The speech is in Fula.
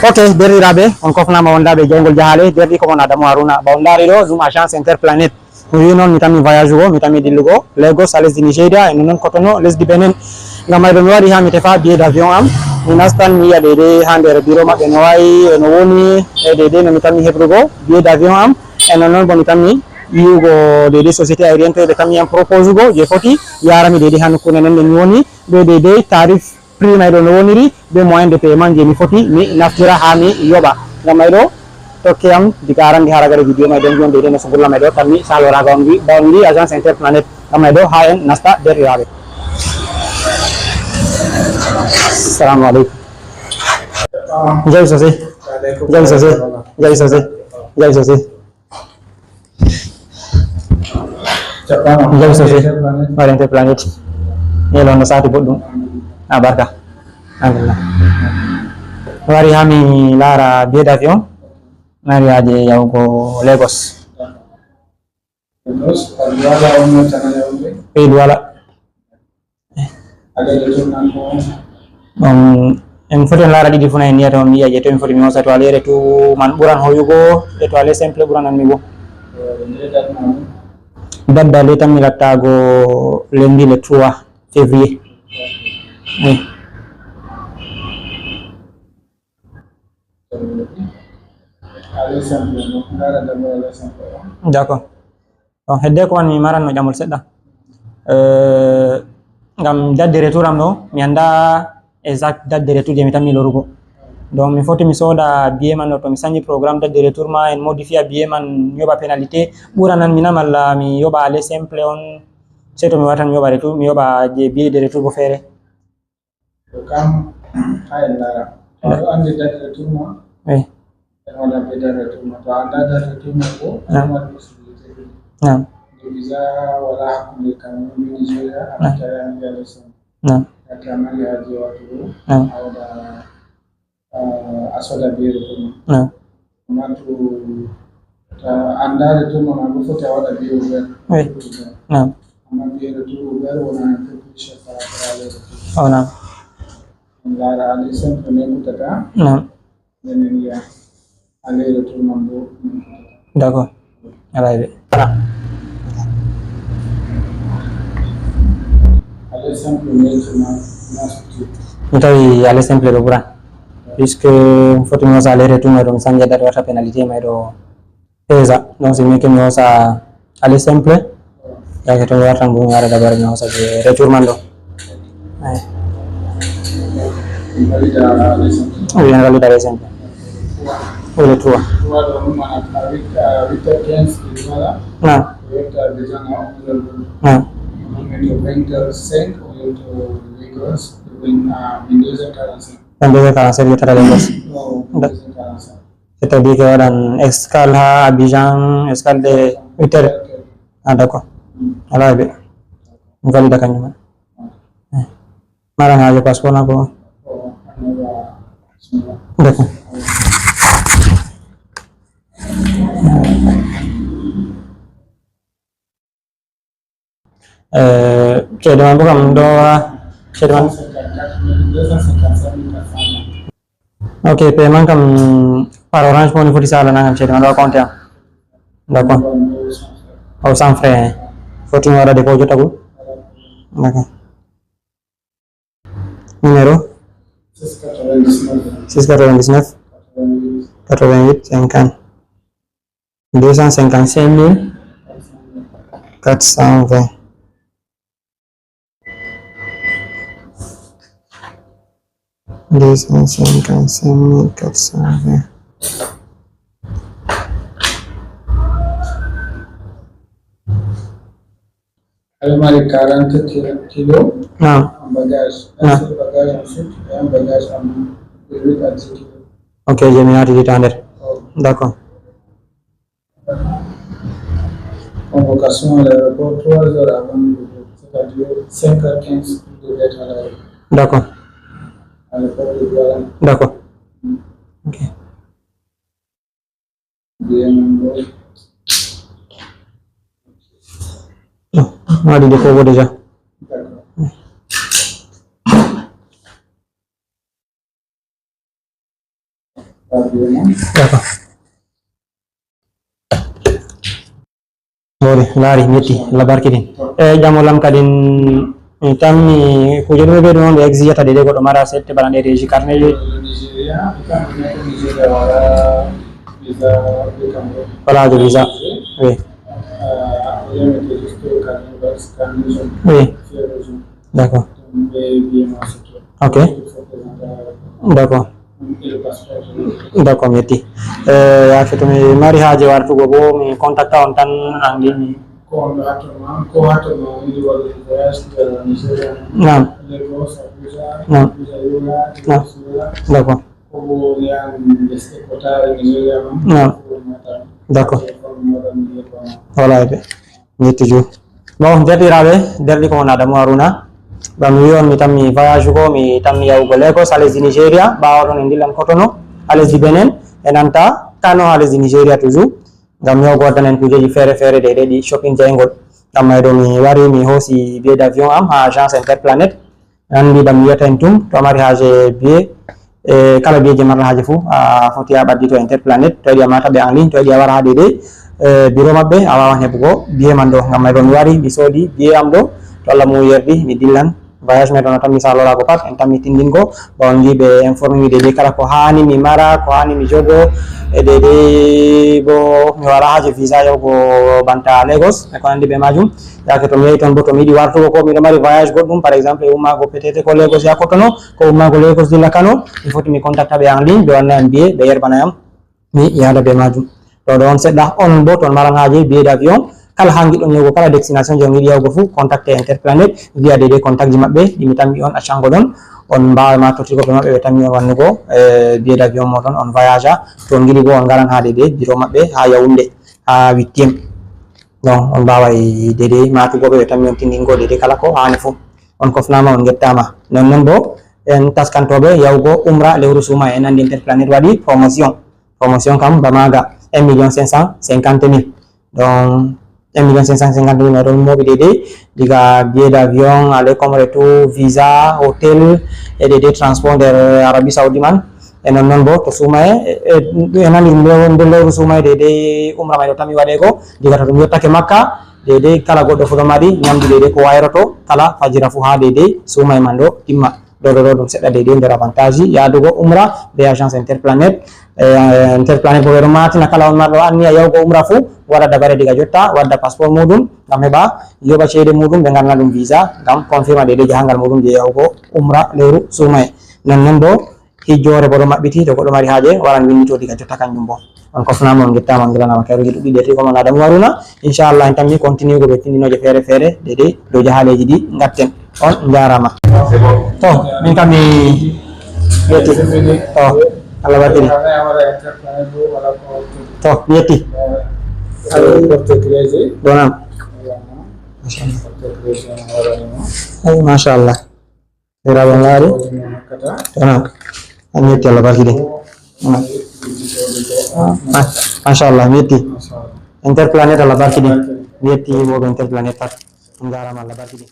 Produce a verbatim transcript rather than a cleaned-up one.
Ok, derɗiraaɓe, on kofnaama wondaaɓe jeyngol jahaale, derɗi ko mon Adamu Haruna. Ba on ndaari ɗo, ɗum agence Interplanet. Mi wiyi noon, mi tammi voyage go, mi tammi dillugo Lagos a lesdi Nigeria, e noon Cotonou lesdi Benin. Ngam mayɗo mi wari haa mi tefa billet d'avion am, mi nastan mi yiya deydey haa nder biro maɓɓe no wayi, e no woni, e deydey no mi tammi heɓrugo billet d'avion am, e noon noon bo mi tammi yi'ugo deydey société aérienne to ɓe tammi am propose go je foti yarami deydey haa nokkuure nden nde mi woni, be deydey tarif prix may ɗo no woniri, be moyen de paiement je mi foti mi naftira haa mi yoɓa. Ngam may ɗo tokke am diga arande haa ragare vidéo may ɗon jon deydey no sungulla may ɗo tammi saloraga on wi ba on wi agence Interplanet. Ngam may ɗo haa en nasta derɗiraaɓe. Salamu aleykum. Jawi sosey. Jawi sosey. Jawi sosey. Jawi sosey. Jawi sosey. Waɗi Interplanet. Yelo no sati boɗɗum. A barka. Alhamdulillah. Wari haa mi laara billet d'avion. Mari haaje yahugo Lagos. Lagos, a Douala on no tana yahude? Eyi, Douala. Adade toon nan ko? Ɗum, en foti en laara ɗiɗi fof na en niyata on, mi yiya je to mi foti mi hosa to aller retour man ɓuran hoyugo, e to aller simple ɓuran an mi bo. Nde dat ma ɗum? Date d'aller tan mi lattaago lundi le trois février. Eyi. Aller simple, no? Ndaara d'abord aller simple on. D'accord. Bon, hedde ko wan mi maranno ƴamol seɗɗa. Euh, ngam date de retour am ɗo, mi annda exact date de retour je mi tammi lorugo. Donc, mi foti mi sooda billet man ɗo, to mi sanji programme date de retour ma, en modifiya billet man, mi yoɓa pénalité, ɓuranan mi na malla mi yoɓa aller simple on, sey to mi wartan mi yoɓa retour, mi yoɓa je billet de retour bo feere. Ko kam, haa en ndaara. Aɗa anndi date de retour ma? Eyi. En waɗa be date de retour ma. To a anndaa date de retour ma ko, en waɗa possibilité ɗum. Naam. Nde visa wala hakkunde kam, min Nigeria, a tawi a anndaa leçon. Naam. Kadi a mari haaje wattugo, naam, a waɗa, ah, a soda billet de retour ma. Naam. Amma to, to a anndaade to ma, ma ɗum foti a waɗa billet ouvert. Oui. Naam. Amma billet retour ouvert wona un peu plus cher par rapport à aller retour. Oh, naam. On ndaara aller simple min kuttata. Naam. Nden en yiya aller retour man bo min kuttata. D'accord. Alaa e ɓe. Voilà. Aller simple min tuma na suti. Mi tawi aller simple ɗo ɓuran. Puisque mi foti mi hosa aller retour may ɗo mi sanja date wata pénalité may ɗo. Pesa. Donc, si mi ke mi hosa aller simple, yaake to mi wartan bo mi wara dabare mi hosa je retour man ɗo. Eyi. Oui, en valide aller simple. Oui, le trois. Naam. Naam. Vingt-deux heures quarante-cinq, yettata Lagos. C'est-à-dire que waɗan escale haa Abidjan, escale de huit heures. Ah, d'accord. Alaa e ɓe. Mi valida kanjum man. Eh. Maran haaje passeport na ko? D'accord. Eh, ceede man bo kam ɗo, ceede man. Ok, paiement kam par Orange Money foti sala na kam ceede man ɗo compte am. D'accord. O sans frais, hein. Foti mi waɗa dépôt jottagol. D'accord. Numéro? Six quatre-vingt-dix-neuf, quatre-vingt-huit, cinquante. Deux cent cinquante-cinq mille quatre cent vingt. Deux cent cinquante-cinq mille quatre cent vingt. Aɗa mari quarante kilo, kilo. Naam. En bagage. Naam. Un seul bagage ensuite, et un bagage en plus de huit à dix kilos. Ok, je mi naati dit nder. Oh. D'accord. Convocation à l'aéroport trois heures avant le vol, c'est-à-dire cinq heures quinze, vous devez être à l'aéroport. D'accord. Aéroport de Douala. D'accord. Mm. Ok. Mi waɗi dépôt déjà. D'accord. Mori, laari, mi yetti, Allah barkidin. E, ƴamolam kadin, mi tammi kuuje ɗume ɓe ɗum on ɓe exigata de, de goɗɗo mara sette bana ɗe régie carnet ji. Wala de visa. Oui. Oui. D'accord. Ok. D'accord. D'accord, mi yetti. Eh, yake to mi mari haaje wartugo bo, mi contacta on tan en ligne. Ko on hatto ma, ko hatto ma, on yiɗi waɗude voyage, eh, Nigeria. Naam. Lagos, Abuja, Naam. Abuja, Yola, Naam. Lagos, Yola. D'accord. Ko bo yahan des écotaire Nigeria ma. Naam. Ko on hatto. D'accord. Ko on hatto, mi yetti ma. Voilà, ebe. Mi yetti ju. Bon, derɗiraaɓe, derɗi ko on Adamu Haruna. Ba mi wi'i on, mi tammi voyage ko, mi tammi yahugo Lagos, ha lesdi Nigeria, ɓaawo ɗon en dillan Kotono, ha lesdi Benin, e nanta Kano, ha lesdi Nigeria toujours. Ngam yahugo waddana en kujeji feere feere, de, de ɗi shopping jayngol. Ngam may ɗo mi wari, mi hoosi billet d'avion am ha agence Interplanet. An mbiɗa mi wiyata en tum, to a mari haaje billet, e kala billet je marɗa haaje fuu, a foti a ɓaddito Interplanet, to a yiɗi a mata ɓe en ligne, to a yiɗi a wara haa Dédé, e bureau maɓɓe, a wawan heɓugo billet man ɗo. Ngam may ɗo mi wari, mi soodi billet am ɗo, to Allah muuyi yerdi, mi dillan. Voyage me ɗo no tammi salorago pat, en tammi tindingo, ɓaawo on ngi'i ɓe informi mi Dédé kala ko haani mi mara, ko haani mi jogo, e Dédé bo mi wala haaje visa yahugo banta Lagos, e ko nandi be majum. Yaake to mi yahi ton bo, to mi yiɗi wartugo, ko miɗo mari voyage goɗɗum, par exemple, e ummaago peut-être ko Lagos yaha Kotono, ko ummaago Lagos dilla Kano, mi foti mi contacta ɓe en ligne, ɓe wanna yam billet, ɓe yerbana yam, mi yahda be majum. Ɗo ɗo on seɗɗa, on bo to on maran haaje billet d'avion, kala haa ngiɗɗon yahugo, kala destination je on yiɗi yahugo fuu, contacte Interplanet, viya Dédé contact ji maɓɓe, ɗi mi tammi on accango ɗon, on mbaawa ma tottirgo be maɓɓe, ɓe tammi on wannugo, eh, billet d'avion moɗon, on voyage, to on ngiɗi bo on ngaran haa Dédé, bureau maɓɓe haa Yaoundé, haa huitième. Donc, on mbaaway Dédé maatugo ɓe, ɓe tammi on tindingo Dédé kala ko haani fuu. On kofnaama, on ngettaama. Non non bo, en taskantooɓe yahugo umra lewru suumaye, en anndi Interplanet waɗi promotion. Promotion kam ba maaga, un million cinq cent cinquante mille. Donc, un million cinq cent cinquante mille may ɗon mooɓi Dédé, diga billet d'avion, aller comme retour, visa, hôtel, e Dédé transport nder Arabie Saoudi man. E non non bo, to suumaye, e, e, en anndi nde, nde lewru suumaye Dédé umra may ɗo tammi waɗeego, diga to ɗum yottake Makka, Dédé kala goɗɗo fuu ɗo mari nyamdu Dédé ko wayroto kala fajira fuu haa Dédé suumaye man ɗo timma. Ɗo, ɗo, ɗo ɗum seɗɗa Dédé nder avantage ji yahdugo umra be agence Interplanet. Eh, Interplanet bo ɓe ɗo maatina kala on marɗo anniya yahugo umra fuu, waɗa dabare diga jotta, wadda passeport muuɗum ngam heɓa yoɓa ceede muuɗum, ɓe ngarna ɗum visa ngam confirma Dédé jahangal muuɗum je yahugo umra lewru suumaye. Non non bo, hijjoore bo ɗo maɓɓiti, to goɗɗo mari haaje, waran winndito diga jotta kanjum bo. On kofnaama, on ngettaama, on ngilanama kayruuji ɗuɗɗi. Ɗe tigi ko mon Adamu Haruna. Inchallah, en tammi continuego be tindinooje feere feere, Dédé, dow jahaaleeji ɗi ngatten. On njaaraama. To, min kam mi yetti. To, Allah barkini. To, mi yetti. Ɗo nan. Machallah. Ay, machallah. Ira ɓe ngaari. Tana. An yetti Allah barkidi. Ah, ah, machallah, mi yetti. Interplanet Allah barkidi. Mi yetti yimɓe Interplanet pat. On njaaraama, Allah barkidi.